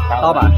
Tau mas.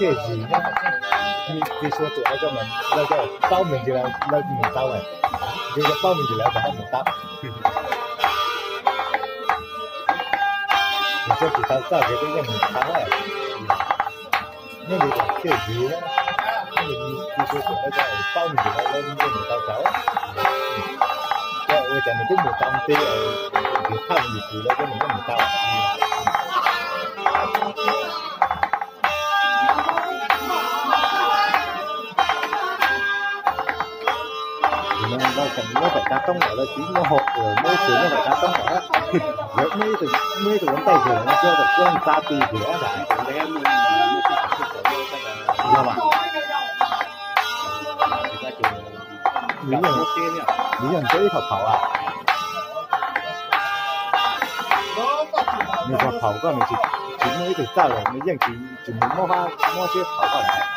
Txhiaj zis, tsis suav tuam coj mas lawv coj paub me ntsis lawv mus tau, tsis yog paub me ntsis lawv mas ho mus tau. Nws txoj kev tau txoj kev peb yeej mus tau. Nyob li txhiaj zis, tsis suav tuam lawv coj paub me ntsis lawv yeej mus tau tau. Ua cas nws twb mus tau ntev, nws thaj me ntsis lawv coj nws yeej mus tau. Tus no npaj tseem muab pem kav toob lawm, lawv tsis muab hau, muab ib tug nyob pem kav toob lawm. Lawv muab ib tug, muab ib tug ua ntej, tus no coj tau kuab txav ti tus no. Yog mas. Nws yeej, nws yeej nrhiav ib qho phaum as. Nws qhov phaum koj nws tsis, tsis muaj ib tug txawj lawm, nws yeej tsis, tsis mus muab, muab siab phaum koj lawm.